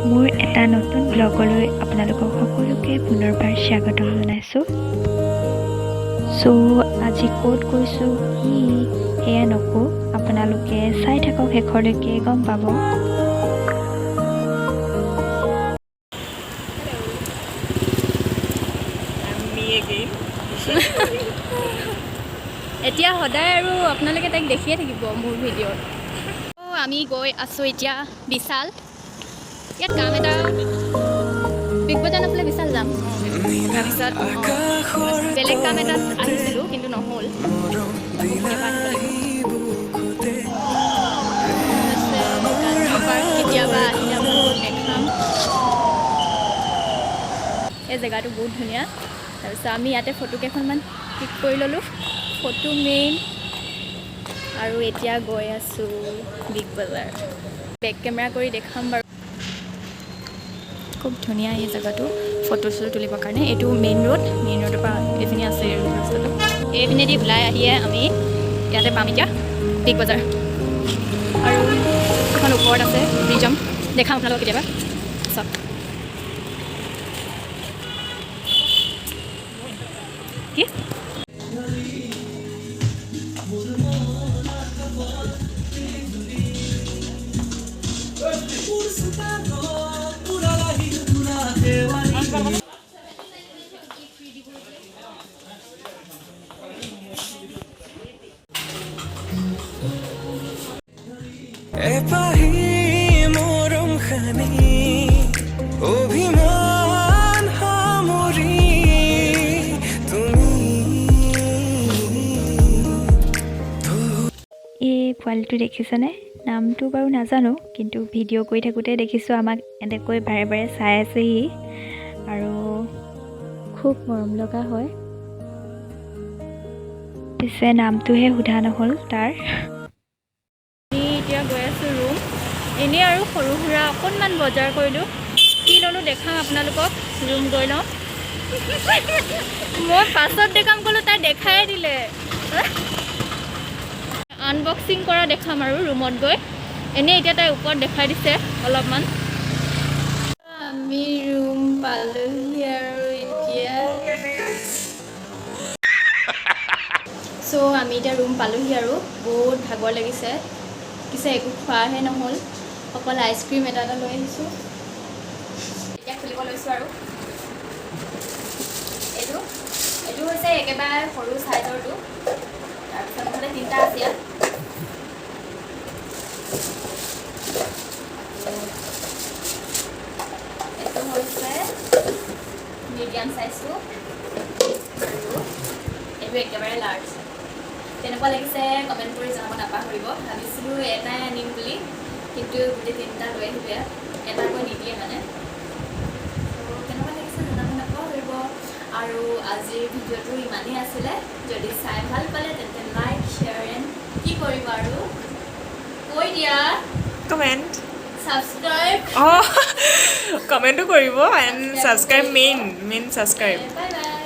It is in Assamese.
মোৰ এটা নতুন ব্লগলৈ আপোনালোকক সকলোকে পুনৰবাৰ স্বাগতম জনাইছোঁ। চ' আজি ক'ত গৈছোঁ, কি, সেয়া নকওঁ। আপোনালোকে চাই থাকক শেষলৈকে, গম পাব। Me again. এতিয়া সদায় আৰু আপোনালোকে তাইক দেখিয়ে থাকিব মোৰ ভিডিঅ'ত। আমি গৈ আছোঁ এতিয়া বিশাল। ইয়াত কাম এটা, বিগ বজাৰ নাছিলে, বিশাল যাম। তাৰপিছত বেলেগ কাম এটাত আহিছিলোঁ, কিন্তু নহ'ল। কেতিয়াবা আহিব লাগিব। আছে গান্ধী পাৰ্ক, কেতিয়াবা আহিলে আপোনালোকক দেখাম। এই জেগাটো বহুত ধুনীয়া। তাৰপিছত আমি ইয়াতে ফটো কেইখনমান ক্লিক কৰি ল'লোঁ, ফটো মেইন। আৰু এতিয়া গৈ আছোঁ বিগ বজাৰ। বেক কেমেৰা কৰি দেখাম বাৰু। খুব ধুনীয়া এই জেগাটো ফটো চটো তুলিবৰ কাৰণে। এইটো মেইন ৰোড। মেইন ৰোডৰ পৰা এইপিনে আছে এই ৰাস্তাটো। এইপিনেদি ওলাই আহিয়ে আমি ইয়াতে পাম এতিয়া বিগ বজাৰ। আৰু এখন ওপৰত আছে প্ৰিজম, দেখাম আপোনালোকক কেতিয়াবা। চাওক। কি? এপাহি মৰম সানি, অভিমান সামৰি তুমি এই পোৱালিটো দেখিছেনে? নামটো বাৰু নাজানো, কিন্তু ভিডিঅ' কৰি থাকোঁতে দেখিছোঁ, আমাক এনেকৈ বাৰে বাৰে চাই আছেহি আৰু খুব মৰম লগা হয়। পিছে নামটোহে সোধা নহ'ল তাৰ। আমি এতিয়া গৈ আছোঁ ৰুম। এনেই আৰু সৰু সুৰা অকণমান বজাৰ কৰিলোঁ। কি ল'লোঁ দেখাম আপোনালোকক, ৰুম গৈ লওঁ। মই পাছত দেখাম ক'লোঁ, তাই দেখাই দিলে। আনবক্সিং কৰা দেখাম আৰু ৰুমত গৈ। এনেই এতিয়া তাই ওপৰত দেখাই দিছে অলপমান। আমি ৰুম পালোহি আৰু এতিয়া। চ' আমি এতিয়া ৰুম পালোহি আৰু বহুত ভাগৰ লাগিছে। পিছে একো খোৱাহে নহ'ল, অকল আইচক্ৰীম এটা এটা লৈ আহিছোঁ। এতিয়া খুলিব লৈছোঁ আৰু এইটো হৈছে একেবাৰে সৰু চাইজৰটো। তাৰপিছত মুঠতে তিনিটা আছে ইয়াত। আৰু এইটো হৈছে মিডিয়াম চাইজটো আৰু এইটো একেবাৰে লাৰ্জ। কেনেকুৱা লাগিছে কমেণ্ট কৰি জনাব নাপাহৰিব। ভাবিছিলোঁ এটাই আনিম বুলি, কিন্তু গোটেই তিনিটা লৈ আহিলোঁ ইয়াত। এটাকৈ নিদিয়ে মানে। ত' কেনেকুৱা লাগিছে জনাব নাপাহৰিব। আৰু আজিৰ ভিডিঅ'টো ইমানেই আছিলে। যদি চাই ভাল পালে তেন্তে লাইক, শ্বেয়াৰ এণ্ড কি কৰিব আৰু কৈ দিয়া। কমেণ্ট। ছাবস্ক্ৰাইব। অঁ, কমেণ্টো কৰিব and subscribe, main main subscribe. Bye bye.